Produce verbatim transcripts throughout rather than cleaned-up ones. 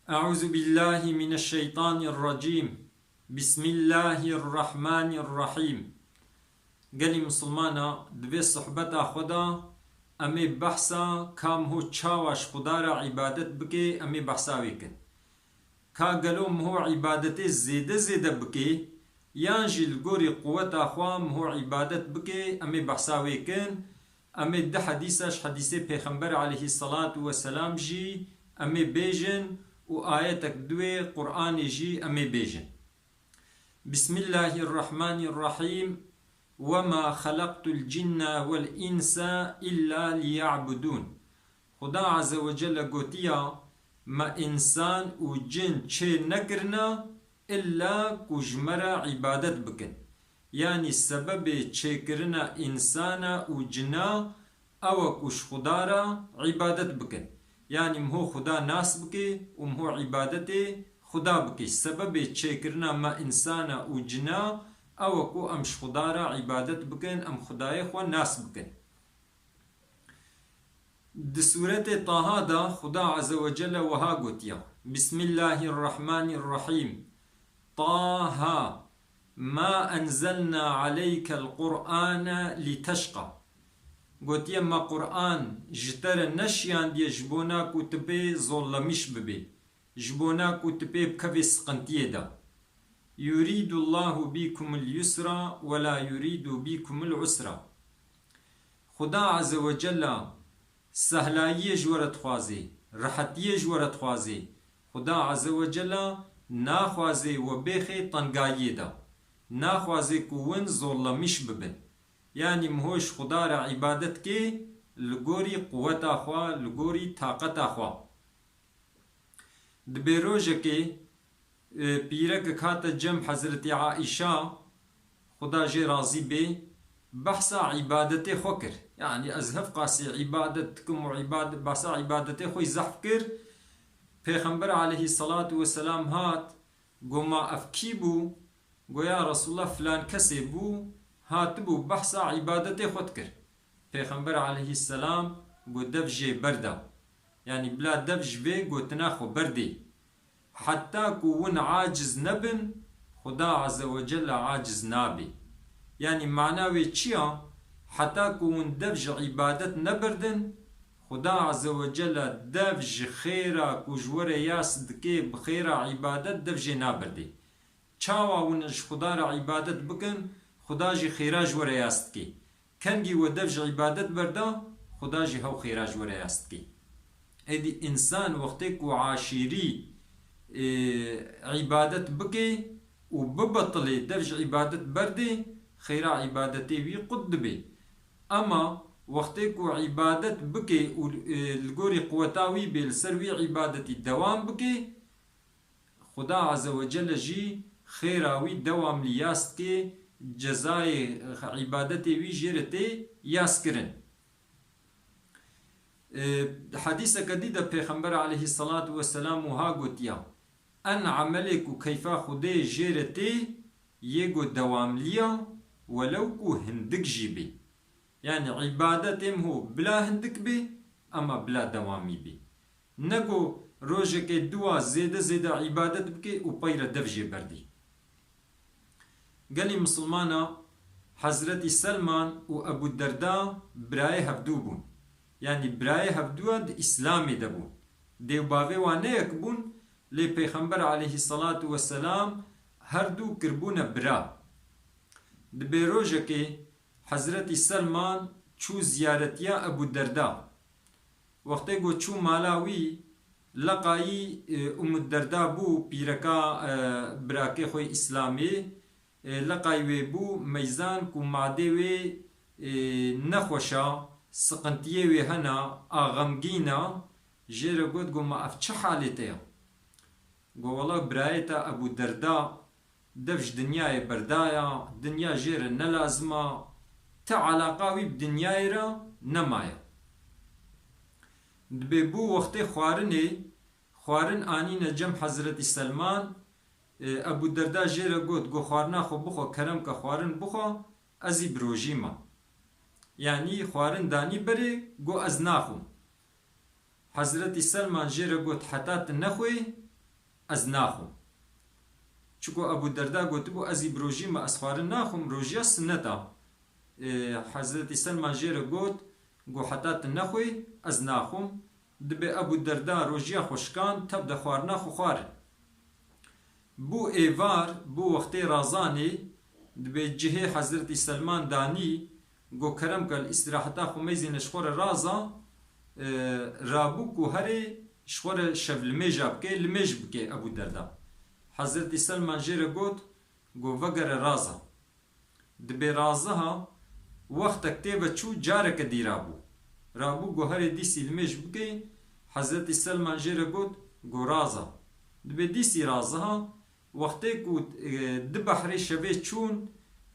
Eûzubillahimineşşeytanirrecîm. Bismillahirrahmanirrahîm. Gelî misilmana, di vê sohbeta xwe de em ê behsa ka miho çawa ji Xuda re îbadet bike, em ê behsa wê kin. Ka gelo miho îbadetê zêde zêde bike, yan jî li gorî quweta xwe miho îbadet bike, em ê behsa wê kin. Em ê di hedîsa ji hedîsê Pêxember aleyhisselatu vesselam jî em ê bêjin û ayetek di wê Qur'anê jî em ê bêjin. Bismillahirrahmanirrahîm. Ve ma xelaqtul cinne vel insa illa liya'budûn. Xuda Azze ve Celle gotiya, me însan û cin çê nekirine illa ku ji me re îbadet bikin. Yanî sebebê çêkirina însana û cina ew e ku ji Xuda re îbadet bikin. Yanî miho Xuda nas bike û miho îbadetê Xuda bike. Sebebê çêkirina me însana û cina ew e ku em ji Xuda re îbadet bikin, em Xudayê xwe nas bikin. Di sûretê Taha de Xuda Azze ve Celle wiha gotiya, Bismillahirrahmanirrahîm. Taha, ma enzelna aleykel Qur'ane liteşqa. Gotiye, me Qur'an ji te re neşiyandiye ji bona ku tu pê zollemîş bibê, ji bona ku tu pê bikevê siqintiyê de. Yuridullahu bikumul yusra ve la yuridu bikumul usra. Xuda Azze ve Celle sehlayiyê ji we re dixwazê, rehetiyê ji we re dixwazê. Xuda Azze ve Celle naxwazê we bêxê tengayiyê de. Naxwazê ku win zollemîş bibin. Yanî miho ji Xuda re îbadet kê li gorî quweta xwe, li gorî taqeta xwe. Di bêrojekê, e, pîrekek hate cem Hezretî Aîşa, Xuda jê razî bê, behsa îbadetê xwe kir. Yanî ez hevqasî îbadet dikim û îbad-, behsa îbadetê xwe zehf kir. Pêxember aleyhisselatu vesselam hat, got, ma ev kî bû? Got, ya Resulallah, filan kesê bû, hatibû behsa îbadetê xwe dikir. Pêxember aleyhisselam got, dev jê berda. Yanî bila dev ji vê gotina xwe berdê. Heta ku win aciz nebin, Xuda Azze ve Celle aciz nabe. Yanî mana wê çi ya? Heta ku win dev ji îbadet nebirdin, Xuda Azze ve Celle dev ji xêra ku ji we re yas dike bi xêra îbadet dev jê nabirdê. Çawa win ji Xuda re îbadet bikin, Xuda jî xêra ji we re yas dike. Kengî we dev ji îbadet berda, Xuda jî hew xêra ji we re yas dike. Êdî însan wextê ku aşîrî, e, îbadet bike û bibetilê dev ji îbadet berdê, xêra îbadetê wî qut dibe. Ema wextê ku îbadet bike û, e, li gorî quweta wî bê li ser wî îbadetî dewam bike, Xuda Azze ve Celle jî xêra wî dewamlî yas dike, cezayê îbadetê wî jê re tê yaskirin. E, di hedîseke dî de Pêxember aleyhisselatu vesselam wiha gotiya, en emelê ku keyfa Xwedê jê re tê, yê ku dewamlî ya, welew ku hindik jî bê. Yanî îbadetê miho bila hindik bê, ema bila dewamî bê. Ne ku rojekê diwa zêde zêde îbadet bikê û pey re dev jê berdî. Gelî misilmana Hezretî Selman û Ebû Derda birayê hevdû bûn. Yanî birayê hevdû ya di Îslamê de bûn. Dê û bavê wan ne yek bûn, lê Pêxember aleyhisselatu vesselam her du kiribûne bira. Di bêrojekê Hezretî Selman çû ziyaretiya Ebû Derda. Wextê ku çû mala wî, leqayî, e, Ummu Derda bû, pîreka, e, birakê xwe Îslamê, e, leqayî wê bû, meyzan ku madê wê, e, nexweş a, siqintiyê wê hena, a xemgîn a, jê re got, got, ma ev çi halê te ya? Got, wela birayê te Ebû Derda dev ji dinyayê berdaya, dinya jê re ne lazim a, ti alaqa wî bi dinyayê re nemaye. Dibê bû wextê xwarinê, xwarin anîne cem Hezretî Selman, e, Ebû Derda jê re got, got, xwarina xwe bixwe, kerem ke xwarin bixwe, ez î birojî me. Yanî xwarin danî berê, got, ez naxwim. Hezretî Selman jê re got, heta tu nexwê, ez naxwim. Çiko Ebû Derda gotibû, ez î bi rojî me, ez xwarin naxwim, rojiya sinnet a. E, Hezretî Selman jê re got, got, heta tu nexwî, ez naxwim. Dibê Ebû Derda rojiya xwe şikand, tev de xwarina xwe xwarin. Bû êvar, bû wextê razanê, dibê cihê Hezretî Selman danî, got, kerem ke li îstîraheta xwe meyzîne, ji xwe re raza, e, rabû ku herê ji xwe re şevlimêja bike, limêj bike Ebû Derda. Hezretî Selman jê re got, got, vegere raza. Dibê raziha, wextek tê ve çû, careke dî rabû. Rabû got, herê dîsî limêj bike, Hezretî Selman jê re got, got, raza. Dibê dîsî raziha, wextê ku, e, di behrê şevê çûn,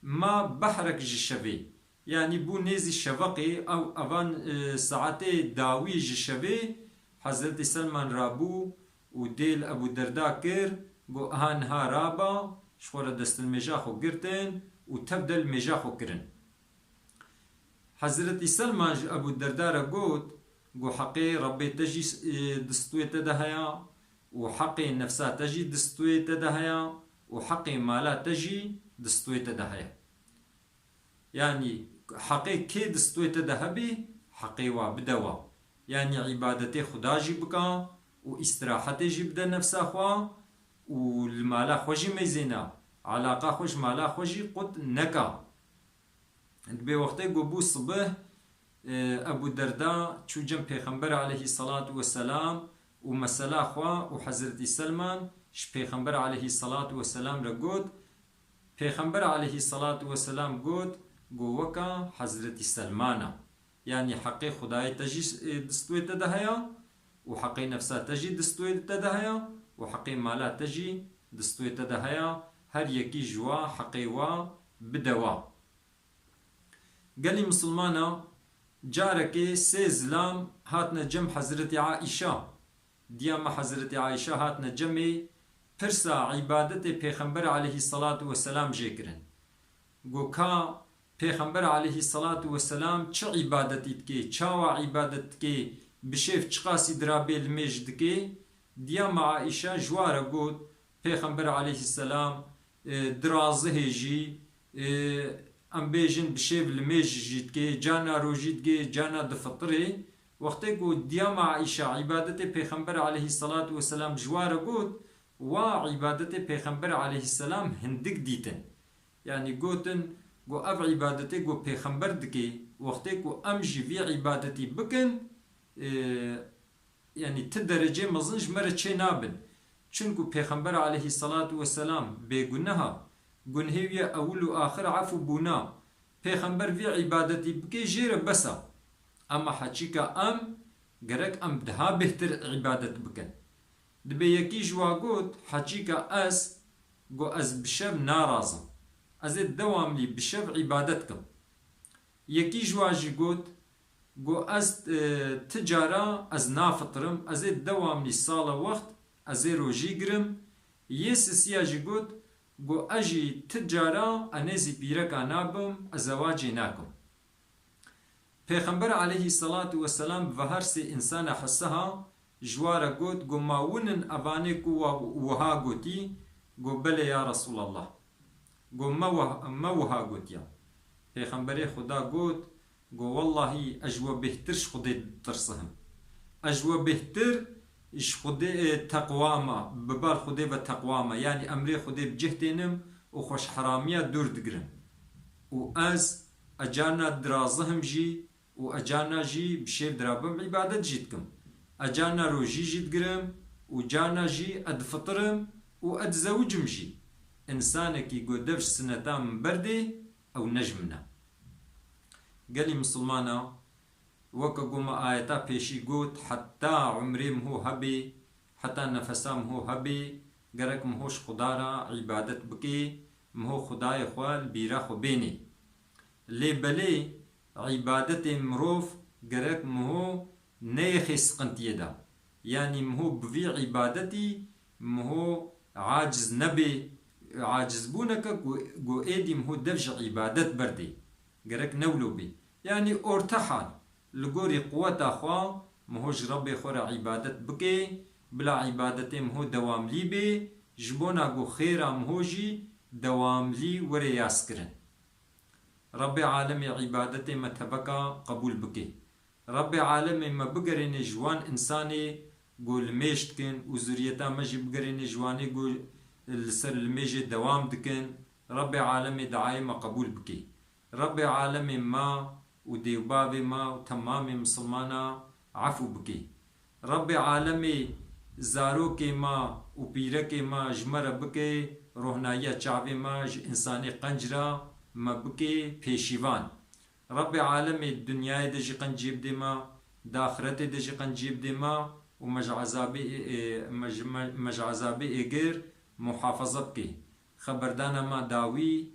ma behrek ji şevê. Yanî bû nêzî şeveqê, ew, evan, e, saetê dawî ji şevê, Hezretî Selman rabû û dê li Ebû Derda kir, got, aha niha raba, ji xwe re destilmêja xwe girtin û tev de limêja xwe kirin. Hezretî Selman ji Ebû Derda re got, got, heqê Rebbê te jî, e, di stûyê te de heye û heqê nefsa te jî di stûyê te de heye û heqê mala te jî di stûyê te de heye. Yanî heqê kê di stûyê te de hebî, heqê wa bide wa. Yanî îbadetê Xuda jî bika û îstirahetê jî bide nefsa xwe û li mala xwe jî meyzêna, alaqa xwe ji mala xwe jî qut neka. Dibê wextê ku bû sibih, e, Ebû Derda çû cem Pêxember aleyhisselatu vesselam û mesela xwe û Hezretî Selman ji Pêxember aleyhisselatu vesselam re got, Pêxember aleyhisselatu vesselam got, got, weka Hezretî Selman a. Yanî heqê Xwedayê te jî, e, di stûyê te de heye û heqê nefsa te jî di stûyê te de heye û heqê mala te jî di stûyê te de heye. Her yekî ji wa heqê wa bide wa. Gelî misilmana, carekê sê zilam hatine cem Hezretî Aîşa. Diya me Hezretî Aîşa hatine cemê, pirsa îbadetê Pêxember aleyhisselatu vesselam jê kirin. Got, ka Pêxember aleyhisselatu vesselam çi îbadetî dike, çawa îbadet dike, bi şêv çiqasî dirabê limêj dike? Diya me Aîşa ji wa re got, Pêxember aleyhisselam, e, dirazihê jî, e, em bêjin bi şêv limêj jî dike, carna rojî dike, carna difitirê. Wextê ku diya me Aîşa îbadetê Pêxember aleyhisselatu vesselam ji wa re got, wa îbadetê Pêxember aleyhisselam hindik dîtin. Yanî gotin, got, ev îbadetê ku Pêxember dike, wextê ku em jî vî îbadetî bikin, e, yanî ti derecê mezin ji me re çê nabin. Çunku Pêxember aleyhisselatu vesselam bêguneh a, gunhê wî ye ewil û axir efû bûna. Pêxember vî îbadetî bike jê re bes a. Ema heçîka em gerek em daha bêhtir îbadet bikin. Dibê yekî ji wa got, heçîka ez, got, ez bi şev narazim. Ez ê dewamlî bi şev îbadet kim. Yekî ji wa jî got, got, ez, e, ti cara ez nafitirim, ez ê dewamlî sala wext ez ê rojî girim. Yê sisiya jî got, got, ez jî ti cara ez nêzî pîreka nabim, ez zewacê nakim. Pêxember aleyhisselatu vesselam bi her sê însana hesiha ji wa re got, got, ma win in evanê ku wa wiha gotî? Got, belê ya Resûlallah. Got, me wih-, me wiha gotiya. Pêxemberê Xuda got, got, wellahî ez ji we bêhtir ji Xwedê ditirsihim. Ez ji we bêhtir ji Xwedê, e, teqwa me, bi bar Xwedê ve teqwa me. Yanî emrê Xwedê bi cih tênim û xwe ji heramiya dûr digirim. Û ez, ez carna dirazihim jî û ez carna jî bi şêv dirabim îbadet jî dikim. Ez carna rojî jî digirim û carna jî ez difitirim û ez dizewicim jî. Însanekî ku dev ji sineta min berdê, ew ne ji min e. Gelî misilmana, weke ku me ayeta pêşî got, heta umrê miho hebê, heta nefesa miho hebê, gerek miho ji Xuda re îbadet bikê, miho Xudayê xwe li bîra xwe bênê. Lê belê, îbadetê mirov gerek miho neyêxê siqintiyê de. Yanî miho bi vî îbadetî miho aciz nebê, acizbûneke ku, ku êdî miho dev ji îbadet berdê. Gerek ne wilo bê. Yanî orte hal, li gorî quweta xwe, miho ji Rebbê xwe re îbadet bike, Bila îbadetê miho dewamlî bê, ji bona ku xêra miho jî dewamlî were yaskirin. Rebbê alemê îbadetê me tebeka qebûl bike. Rebbê alemê me bigerêne ji wan insanê ku limêj dikin û zuriyeta me jî bigerêne ji wanê ku li ser limêjê dewam dikin. Rebbê alemê diayê me qebûl bike. Rebbê alemê me û dêvbavê me û temamê misilmana efû bike. Rebbê alemê zarokê me û pîrekê me ji me re bike rohnayiya çavê me, ji însanê qenc re me bike pêşîvan. Rebbê alemê dinyayê de jî qenciyê bidê me, di axiretê de jî qenciyê bidê me û me ji ezabê, e, me ji, me, me ji ezabê êgir muhafaza bike. Xeberdana me dawî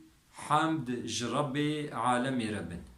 hemd ji Rebbê alemê re bin.